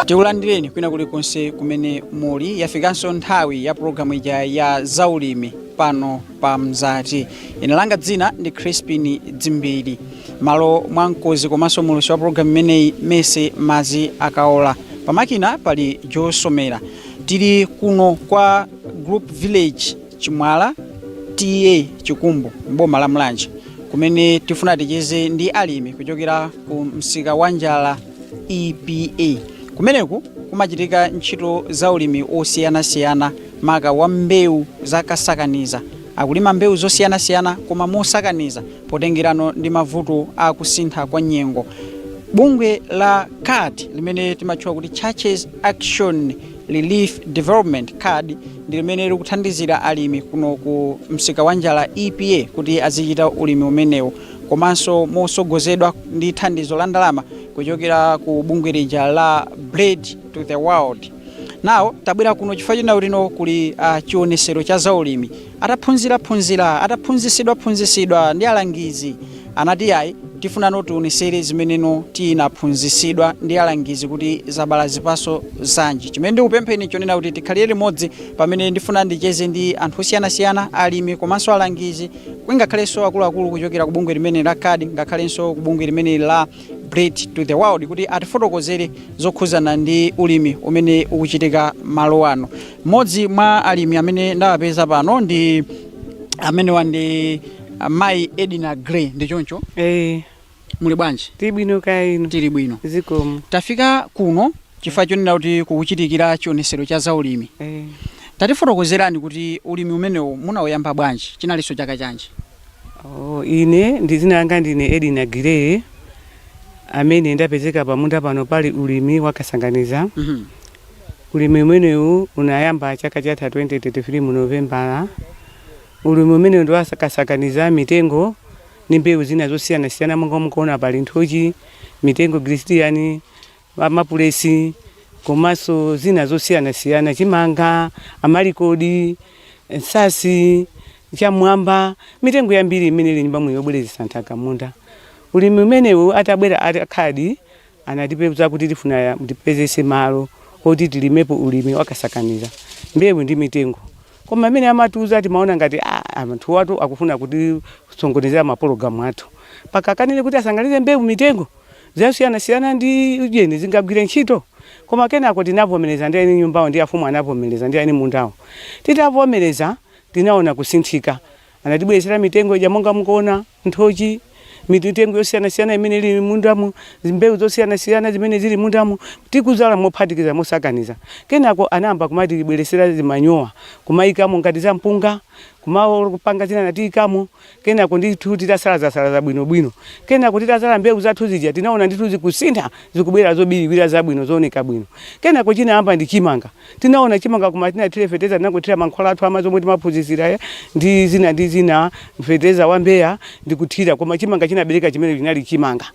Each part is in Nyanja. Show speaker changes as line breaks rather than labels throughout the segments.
Tikulandireni kwina kulikonse kumene muli. Yafikanso nthawi ya pulogalamu ija ya zaulimi pano pa Mzati. Ine langa dzina ndi Crispin Dzimbiri, malo mwa mkonzi komanso muulutsi wa pulogalamu imeneyi Mese Mazi Akaola. Pamakina pali Josomera. Tili kuno kwa Group Village Chimwala, TA Chikumbu, mboma la Mulanje, kumene tifuna ticheze ndi alimi kuchokera ku msika wa Njala EPA. Kumeneku kumachitika ntchito za ulimi osiyanasiyana, maka wa mbewu zakasakaniza. Akulima mbewu zosiyanasiyana koma mosakaniza potengerano ndi mavuto akusintha kwa nyengo. Bungwe la CARD, limene timatchula kuti Churches Action Relief Development, CARD, ndi limene likuthandizira alimi kuno ku msika wa Njala EPA kuti azichita ulimi umenewu, komanso mosogozedwa ndi thandizo la ndalama kuchokera ku bungwe lija la Bread to the World. Nawo tabwera kuno chifukwa china kuti kuli chionesero cha zaulimi. Ataphunziraphunzira, ataphunzisidwaphunzisidwa ndi alangizi, anati ayi, tifunano tionesere zimeneno tinaphunzisidwa ndi alangizi kuti zabala zipaso zanji. Chimene ndikupempheni chonena kuti tikhalire limodzi pamene ndifuna ndicheze ndi anthu osiyanasiyana, alimi komanso alangizi, ngakhalenso akuluakulu kuchokera ku bungwe limene la CARD, ngakhalenso ku bungwe limene la Bread to the World, kuti atifotokozere zokhuzana ndi ulimi umene ukuchitika malo ano. Mmodzi mwa alimi amene ndawapeza pano ndi amenewa, ndi mayi Edina Gray, ndi choncho?
Eh.
Muli bwanji?
Tili bwino, kaya inu?
Tili bwino.
Zikomo.
Tafika kuno chifukwa chonena kuti kukuchitikira chionesero cha zaulimi. Tatifotokozerani kuti ulimi umenewu munawuyamba bwanji, chinalinso chaka chanji?
Oh, ine ndi dzina langa ndine Edina Gray, amene ndapezeka pamunda pano pali ulimi wakasanganiza. Ulimi umenewu unayamba chaka chatha 2023 mu Novembala. Ulimi umenewu ndi wakasakaniza mitengo ndi mbewu zina zosiyanasiyana, monga mukuona pali nthochi, mitengo gristiyani, amapulesi, komanso zina zosiyanasiyana, chimanga, amalikodi, nsasi, chamwamba, mitengo yambiri imene ili nyumba muno yobwerezesa nthaka munda. Ulimi umenewu, atabwera a CARD, anatipeza kuti tifuna tipezese malo oti tilimepo ulimi wakasakaniza mbewu ndi mitengo. Koma amene amatiuza, timaona ngati anthu watu akufuna kuti songonezera mapologalamu athu, pakakanene kuti asanganize mbewu, mitengo zosiyanasiyana ndi ujeni zingagwire ntchito. Koma kenako tinavomereza ndi eni nyumbawo, ndi afumu anavomereza, ndi eni mundawo. Titavomereza, tinaona kusinthika. Anatibweretsera mitengo ija, monga mukuona nthochi, mitengo yosiyanasiyana imene ili mundamo, mbewu zosiyanasiyana zimene zili mundamo, tikuzala mophatikiza, mosakaniza. Kenako anayamba kumatibweretsera zimanyowa, kumayikamo ngati za mpunga, kumapanga zina natiyikamo. Kenako ndithu titasalazasalaza bwinobwino, kenako titazala mbewu zathu zija, tinaona ndithu zikusintha, zikubwera zobiriwira, zabwino, zooneka bwino. Kenako chinayamba ndi chimanga. Tinaona chimanga, koma tinathire fetereza, tinangothira mankhwala athu amazi omwe timaphunzitsira ndi zina ndi zina, fetereza wa mbeya ndikuthira, koma chimanga chinabereka chimene chinali chimanga.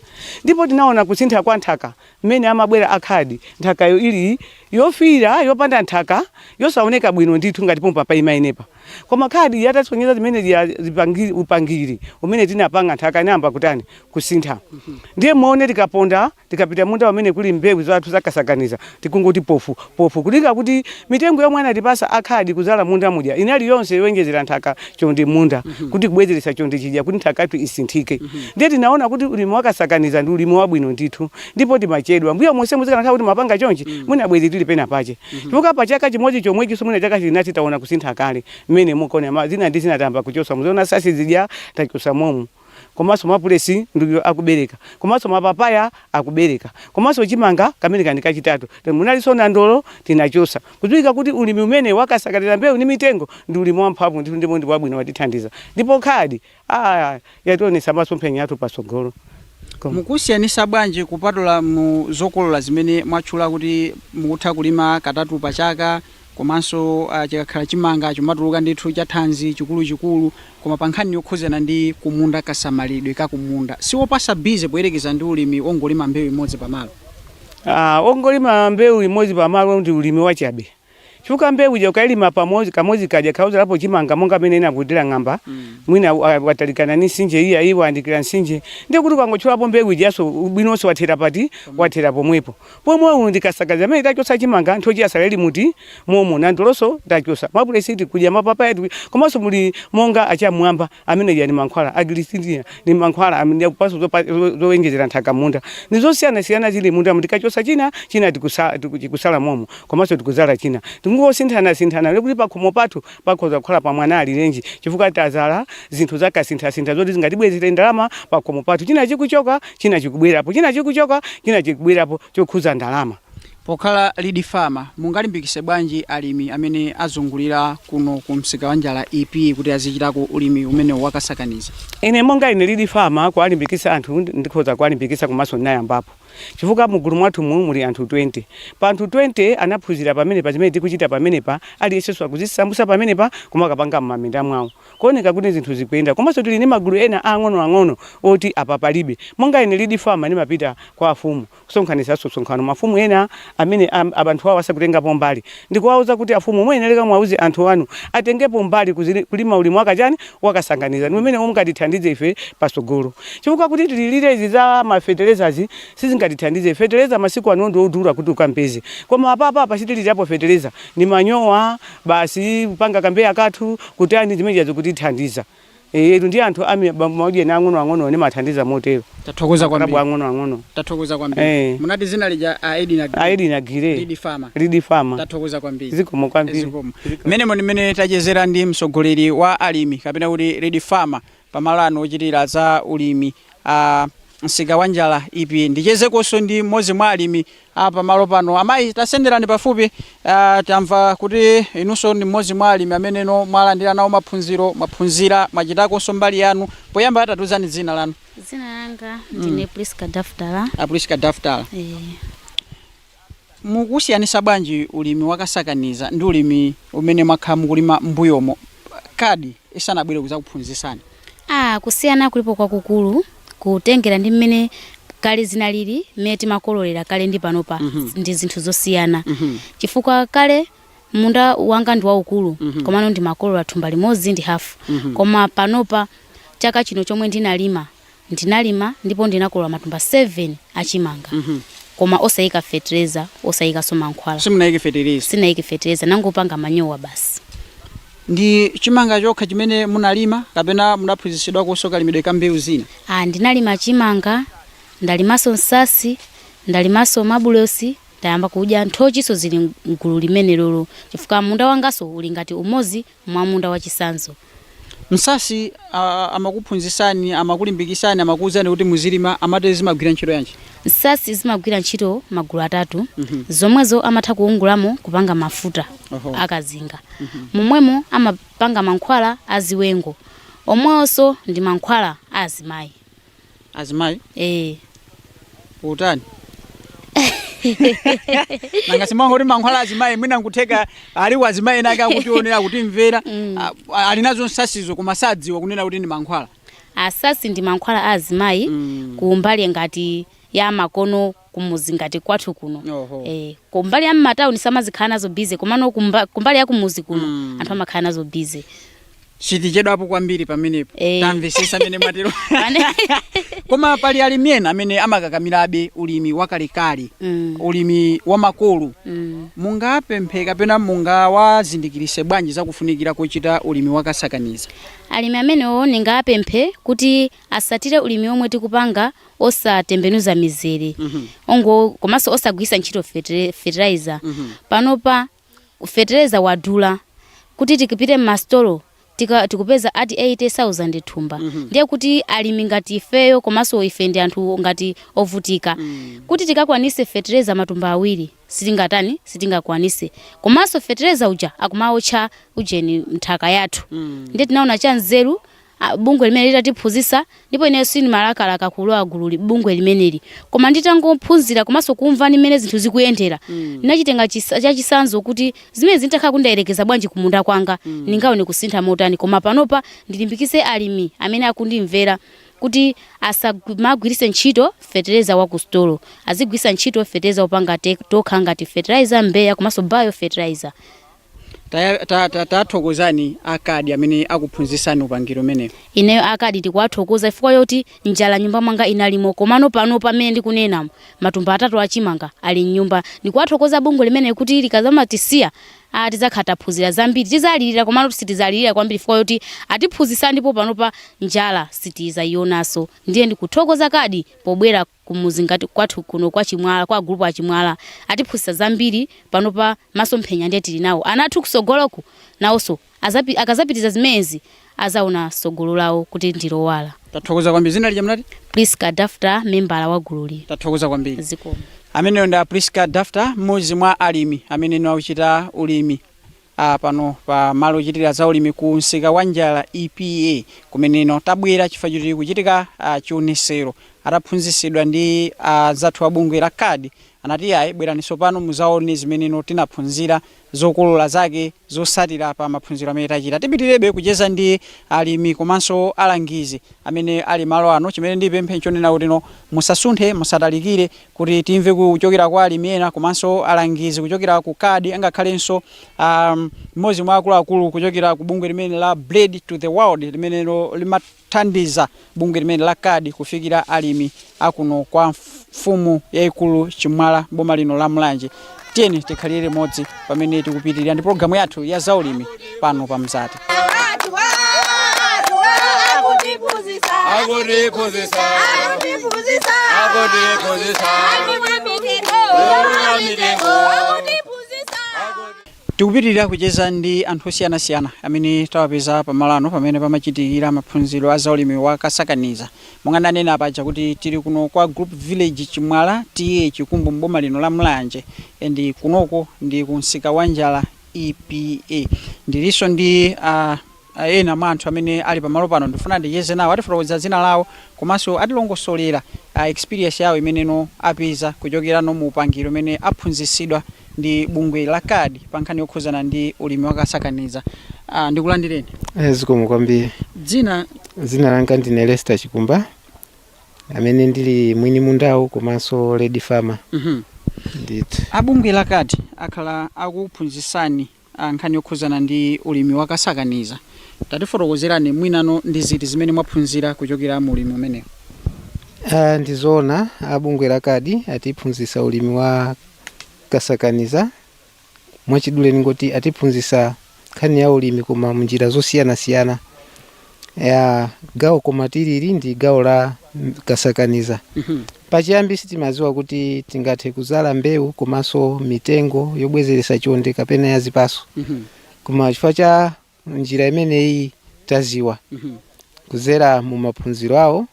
Ndipo tinaona kusintha kwa nthaka mmene amabwera a CARD. Nthakayo ili yofiira, yopanda nthaka, yosaoneka bwino ndithu, ngati pompa paimaenepa. Koma CARD yatasonyeza zimene upangiri umene tinapanga, nthaka inayamba kutani? Kusintha. Ndiye muone, tikaponda, tikapita munda umene kuli mbewu zathu zakasakaniza, tikungoti pofu pofu, kulika kuti mitengo yomwe anatipasa a CARD kuzala munda muja inali yonse yowonjezera nthaka chonde munda, kuti kubwezeretsa chonde chija, kuti nthaka yathu isinthike. Ndiye tinaona kuti ulimi wakasakaniza ndi ulimi wabwino ndithu, ndipo timachedwa. Mbuyo monse muzikanakhala kuti mapanga chonchi, mwina bwezi tili pena pache, chifukwa pa chaka chimodzi chomwechiso, mwina chaka chinati taona kusintha kale mmene mukuona zina ndi zina tayamba kuchosa. Muziona sasi zidya tachosa momu, komanso mapulesi ndiyo akubereka, komanso mapapaya akubereka, komanso chimanga kamene kandi kachitatu. Munalinso nandolo, tinachosa. Kudziwika kuti ulimi umene wakasakaniza mbewu ndi mitengo ndi ulimi wamphamvu ndithu, ndipo ndi wabwino, watithandiza. Ndipo CARD yationetsa masomphenya athu patsogolo.
Mukusiyanisa bwanji, kupatula mu zokolola zimene mwatchula kuti mukutha kulima katatu pa chaka, komanso chikakhala chimanga chimatuluka ndithu cha thanzi, chikuluchikulu, koma pa nkhani yokhuzana ndi kumunda, kasamalidwe kakumunda siwopasa busy poyerekeza ndi ulimi wongolima mbewu imodzi pamalo?
Ongolima mbewu imodzi pamalo ndi ulimi wachabe. Chifukwa mbewu ija ukailima pamodzi kamodzi kaja kauzalapo chimanga monga amene inakutira ng'amba, mwina watalikana ni nsinje iya iwo andikira nsinje, ndiye kuti ukangotchulapo mbewu ijaso ubwinonso wathera pati? Wathera pomwepo. Pomwe uyu ndikasakaza amene tachosa chimanga, nthochi yasala ili muti momo, nandolonso tachosa, mapulesi tikudya, mapapaya tikudya, komanso muli monga achamwamba amene ija ni mankhwala, agilisidia ni mankhwala amene akupaso zowonjezera nthaka munda, ni zosiyanasiyana zili munda. Tikachosa china china tikusala momo, komanso tikuzala china, tingosinthana-sinthana lekuti pakhomo pathu pakhoza kukhala pa mwana alirenji, chifukwa tazala zinthu zakasinthasintha zoti zingatibwezere ndalama pakhomo pathu. China chikuchoka, china chikubwerapo, china chikuchoka, china chikubwerapo, chokhuza ndalama.
Pokhala lead farmer, mungalimbikise bwanji alimi amene azungulira kuno ku msika wa Njala EP kuti azichitako ulimi umene wakasakaniza?
Ine monga ine lead farmer, kuwalimbikisa anthu ndikhoza kuwalimbikisa, komanso ndinayambapo, chifukwa mugulu mwathu mu muli anthu 20. Pa anthu 20 anaphunzira pamenepa zimene tikuchita pamenepa, aliyensenso akuzisambusa pamenepa kumakapanga m'maminda mwawo, kuoneka kuti zinthu zikuyenda. Komanso tili ndi magulu ena ang'onoang'ono oti apa palibe. Monga ine lead farmer, ndimapita kwa afumu kusonkhanitsanso msonkhano, mafumu ena amene abanthu awo asakutengapo mbali, ndikuwauza kuti afumu muyenereka mwauze anthu anu atengepo mbali kulima ulimi wakachani, wakasanganiza, ndi umene ungatithandize ife pasogolo, chifukwa kuti tililire izi za mafetelezazi sizingatithandize. Feteleza masiku ano ndi odula kuti ukampeze, koma apapa pasitilirapo feteleza ni manyowa basi, kupanga kambeya kathu kutani, zimene zikutithandiza yetu ndi anthu maujeni ang'onoang'ono nimathandiza motero.
Tathokoza
kwambiri.
Kwambiri.
Ang'onoang'ono.
Tathokoza kwambiri. Munati zina lija a Edina?
A Edina Gire.
Lead farmer.
Lead farmer.
Tathokoza kwambiri.
Zikomo kwambiri.
Zikomo. Mmenemo ndi mmene tachezera ndi mtsogoleri wa alimi kapena kuti lead farmer pamalo ano ochitira za ulimi a msika wa Njala EP. Ndichezekonso ndi mmodzi mwa alimi a pamalo pano. Amayi, tasenderani pafupi. Tamva kuti inunso ndi mmodzi mwa alimi ameneno mwalandira nawo maphunziro, mwaphunzira, mwachitakonso mbali yanu. Poyamba tatiuzani dzina lanu.
Dzina langa ndine Priska Daftala.
A Priska Daftala, mukusiyanisa bwanji ulimi wakasakaniza ndi ulimi umene mwakhala mukulima mbuyomo kadi isanabwere kuzakuphunzitsani?
Ah, kusiyana kulipo kwakukulu, kutengera ndi mmene kale zinalili, mmene timakololera kale ndi panopa, ndi zinthu zosiyana, chifukwa kale munda wanga ndi waukulu, komano ndimakolola thumba limodzi ndi hafu. Koma panopa, chaka chino chomwe ndinalima, ndinalima ndipo ndinakolola matumba 7 achimanga, koma osayika fetereza, osayikanso mankhwala.
Simunayike fetereza?
Sinayike fetereza, nangopanga manyowa basi.
Ndi chimanga chokha chimene munalima kapena munaphunzitsidwakonso kalimidwe ka mbewu zina?
Ah, ndinalima chimanga, ndalimanso nsasi, ndalimanso mabulosi, ndayamba kudya nthochiso, zili mgulu limene lolo, chifukwa munda wangaso uli ngati umodzi mwa munda wachisanzo.
Msasi amakuphunzitsani, amakulimbikitsani, amakuwuzani kuti muzilima, amati zimagwira ntchito yanji?
Nsasi zimagwira ntchito magulu atatu. Zomwezo amatha kuwungulamo kupanga mafuta akazinga, momwemo amapanga mankhwala aziwengo, omwewonso ndi mankhwala a azimayi.
Azimayi?
Eh.
Utani nanga simangoti mankhwala azimayi? Mwina nkutheka aliwo azimayi ena ake akutionera, akutimvera, ali nazo nsasizo koma sadziwa kunena kuti ndi mankhwala.
Asasi ndi mankhwala a azimayi kumbali ngati ya makono, kumuzi ngati kwathu kuno. Kumbali ya mmatawuni samazikhala nazo busy, komano kumbali ya kumuzi kuno anthu amakhala nazo busy.
Sitichedwapo kwambiri pamenepo. Tamvesesa amene mwatero. Koma pali alimi ena amene amakakamirabe ulimi wakalekale, ulimi wamakolo. Mungapemphe kapena mungawazindikirise bwanji zakufunikira kuchita ulimi wakasakaniza?
Alimi amenewo ndingapemphe kuti asatire ulimi omwe tikupanga, osatembenuza mizere, ongo komanso osagwiritsa ntchito fertilizer. Panopa fertilizer wadula, kuti tikipite m'masitolo tikupeza ati 80,000 thumba. Ndiye kuti alimi ngati ifeyo, komanso ife ndi anthu ngati ovutika, kuti tikakwanise fertilizer matumba awiri sitingatani, sitingakwanise. Komanso fertilizer uja akumaotcha ujeni nthaka yathu. Ndiye tinaona cha nzeru bungwe limene litatiphunzitsa, ndipo ineyo sindimalakalaka kulowa gulu bungwe limeneli, koma nditangophunzira komanso kumva ndi mmene zinthu zikuyendera, ndinachitenga chachisanzo kuti zimene zintakhala kundayerekeza bwanji kumunda kwanga, ndingaone kusintha motani. Koma panopa ndilimbikitse alimi amene akundimvera kuti asamagwiritse ntchito fertilizer wa ku stolo, azigwiritsa ntchito fertilizer opanga tokha ngati fertilizer mbeya komanso bio fertilizer.
Tathokozani a CARD amene akuphunzitsani upangiro umenewu.
Ineyo a CARD ndikuwathokoza chifukwa yoti njala nyumba mwanga inalimo, komano pano pamene ndikunena matumba 3 achimanga ali mnyumba. Ndikuwathokoza bungwe limene kuti likazamatisiya tidzakhala taphunzira zambiri, tizalirira komano sitizalirira kwambiri chifukwa yoti atiphunzitsa, ndipo panopa njala sitizayionanso. Ndiye ndikuthokoza CARD pobwera kumuzi ngati kwathu kuno kwa Chimwala, kwa group aChimwala, atiphunzitsa zambiri. Panopa masomphenya ndiye tili nawo, ana athu kusogoloku nawonso akazapitiza zimenezi azaona sogolo lawo kuti ndilowala.
Tathokoza kwambiri. Zina lija mnati?
Priska Dafta, membala wa gululi.
Tathokoza kwambiri.
Zikomo.
Ameneyo ndi Priska Dafta, mmodzi mwa alimi amene akuchita ulimi pano pa malo ochitira za ulimi ku msika wa Njala EPA, kumeneno tabwera chifukwa choti kuchitika chionesero. Ataphunzitsidwa ndi anzathu a bungwe la CARD, anati ayi, bweraninso pano muzaone zimeneno tinaphunzira, zokolola zake zosatira pa maphunziro amene tachita. Tipitirebe kucheza ndi alimi komanso alangizi amene ali malo ano. Chimene ndipemphe nchonena kuti no, musasunthe, musatalikire, kuti timve kuchokera kwa alimi ena komanso alangizi kuchokera ku CARD, angakhalenso mmodzi mwa akuluakulu kuchokera ku bungwe limene la Bread to the World, limenelo limathandiza bungwe limene la CARD kufikira alimi akuno kwa mfumu yayikulu Chimwala, boma lino la Mulanje. Tiyeni tikhalire limodzi pamene tikupitirira ndi pologalamu yathu ya zaulimi pano pa Mzati.
Akutiphunzitsa,
akutiphunzitsa,
akutiphunzitsa,
akutiphunzitsa,
mitengo, mitengo, akutiphunzitsa.
Tikupitirira kucheza ndi anthu osiyanasiyana amene tawapeza pamalo ano pamene pamachitikira maphunziro a zaulimi wa kasakaniza. Monga ndanena paja kuti tili kuno kwa Group Village Chimwala, TA Chikumbu, mboma lino la Mulanje, and kunoko ndi ku msika wa Njala EPA. Ndilinso ndi ena mwa anthu amene ali pamalo pano. Ndifuna ndicheze nawo, atifotokoza dzina lawo komanso atilongosolera experience yawo imeneno apeza kuchokerano mu upangiro umene aphunzitsidwa ndi bungwe la CARD pa nkhani yokhuzana ndi ulimi wakasakaniza. Ndikulandireni.
Zikomo kwambiri.
Dzina?
Dzina langa ndine Lester Chikumba, amene ndili mwini mundawu komanso lead farmer. Ndithu.
Abungwe la CARD akhala akuphunzitsani nkhani yokhuzana ndi ulimi wakasakaniza. Tatifotokozerani mwinano ndi ziti zimene mwaphunzira kuchokera mu ulimi umenewu.
Ndizoona, abungwe la CARD atiphunzitsa ulimi wa kasakaniza. Mwachidule ningoti atiphunzitsa nkhani ya ulimi koma munjira zosiyanasiyana ya gawo, koma tilili ndi gawo la kasakaniza. Pachiyambi sitimaziwa kuti tingathe kuzala mbewu komanso mitengo yobwezeresa chonde kapena ya zipaso, koma chifukwa cha njira imeneyi taziwa kuzera mu maphunziro awo,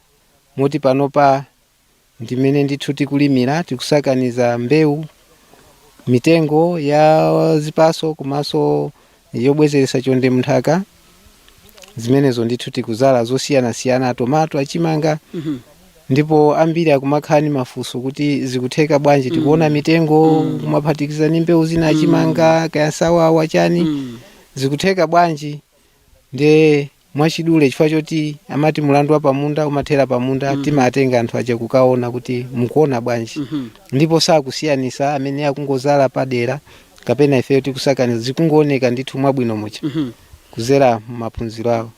moti panopa ndimene ndithu tikulimira, tikusakaniza mbewu, mitengo ya zipaso komanso yobwezeresa chonde munthaka. Zimenezo ndithu tikuzala zosiyanasiyana, tomato, achimanga, ndipo ambiri akumakhala ndi mafunso kuti zikutheka bwanji, tikuona mitengo kumaphatikiza ndi mbewu zina, achimanga, kaya nsawawa, chani, zikutheka bwanji? Nde mwachidule, chifukwa choti amati mulandu wa pamunda umathera pamunda, timatenga anthu aja kukaona kuti mukuona bwanji, ndipo sakusiyanisa amene akungozala padera kapena ifeyo tikusakaniza. Zikungooneka ndithu mwabwino mucha kuzera maphunziro awo.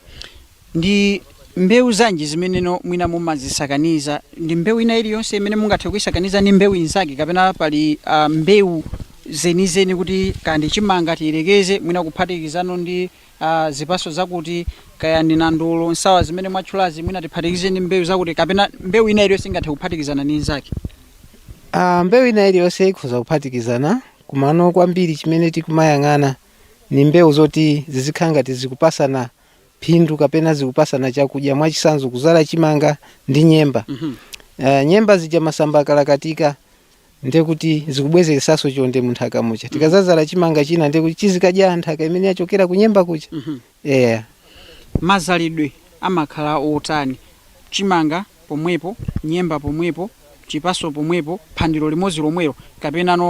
Ndi mbewu zanji zimeneno mwina mumazisakaniza? Ndi mbewu ina iliyonse imene mungathe kuyisakaniza ndi mbewu inzake, kapena pali mbewu zenizeni kuti kandi chimanga tiyelekeze mwina kuphatikizano ndi zipaso zakuti, kaya ndi nandolo, nsawa zimene mwatchulazi, mwina tiphatikize ndi mbewu zakuti, kapena mbewu ina iliyonse ingathe kuphatikizana ndi inzake?
Mbewu ina iliyonse ikhoza kuphatikizana, kumano kwambiri chimene tikumayang'ana ni mbewu zoti zizikhala ngati zikupasana phindu kapena zikupasana chakudya. Mwachisanzo, kuzala chimanga ndi nyemba, nyemba zija masamba akalakatika ndekuti zikubwezeresanso chonde munthaka mucha. Tikazazala chimanga china, ndekuti chizikadya nthaka imene yachokera kunyemba kucha. Yeah.
Mazalidwe amakhala otani? Chimanga pomwepo, nyemba pomwepo, chipaso pomwepo, phandiro limodzi lomwelo, kapena no?